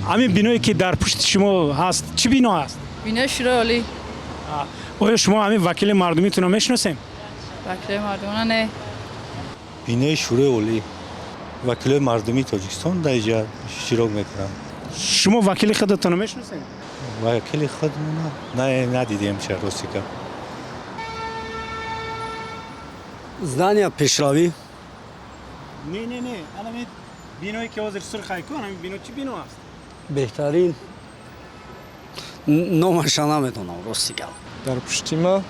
Ҳамин биное, ки дар пушти шумо ҳаст, чӣ бино аст? Бинои Шӯрои Олӣ. Оё шумо ҳамин вакили мардумитонро мешиносем? Вакилои мардумона не. Бинои Шӯрои Олӣ, вакилои мардумии Тоҷикистон дар инҷа иштирок мекунанд. Шумо вакили худатонро мешиносем? Вакили худмона не, надидем ча, рости гап. Здание Пешравӣ. Не, ҳамин биное, ки ҳозир сурхай ку, ҳамин бино чӣ бино аст? Беҳтарин, номаша наметонам, рости гап. Дар пушти ма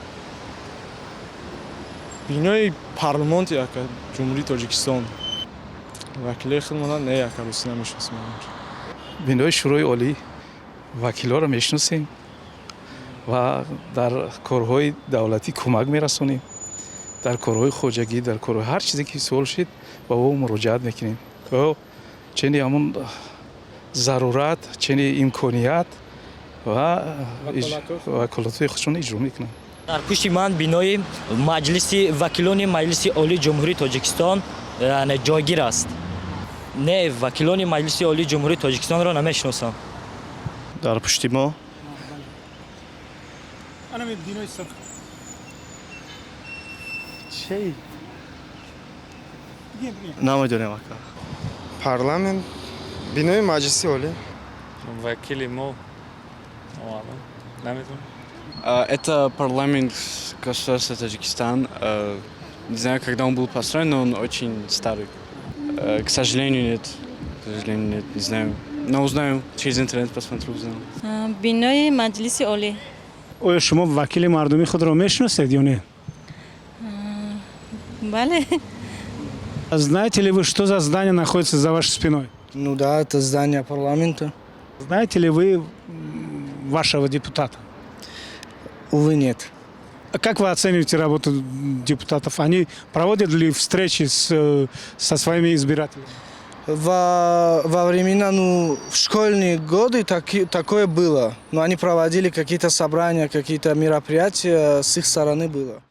бинои парламонти, ака, Ҷумҳурии Тоҷикистон. Вакилои худмона не, ака, рости намешиносам. Бинои Шӯрои Олӣ, вакилҳоро мешиносем ва дар корҳои давлатӣ кӯмак мерасонем, дар корҳои хоҷагӣ, дар корҳои ҳар чизе ки суол шид, ба ӯ муроҷиат мекунем ва чени ҳамун зарурат, чени имконият ва ваколатҳои худшон иҷро мекунанд. Дар пушти ман бинои Маҷлиси вакилони Маҷлиси Олии Ҷумҳурии Тоҷикистон, яъне, ҷойгир аст. Не, вакилони Маҷлиси Олии Ҷумҳурии Тоҷикистонро намешиносам. Дар пушти мо? Ҳамин бинои сурх. Чи намедонем, ака. Парламент, бинои Маҷлиси Олӣ. Вакили мо номаълум, намедонам. Это парламент государства Таджикистан. Не знаю, когда он был построен, но он очень старый. К сожалению, нет. К сожалению, нет, не знаю. Но узнаю, через интернет посмотрю, узнаю. Бинои Маҷлиси Олӣ. Оё шумо вакили мардумии худро мешиносед ё не? Бале. Знаете ли вы, что за здание находится за вашей спиной? Ну да, это здание парламента. Знаете ли вы вашего депутата? Увы, нет. А как вы оцениваете работу депутатов? Они проводят ли встречи со своими избирателями? Во времена, ну, в школьные годы такое было. Но они проводили какие-то собрания, какие-то мероприятия с их стороны было.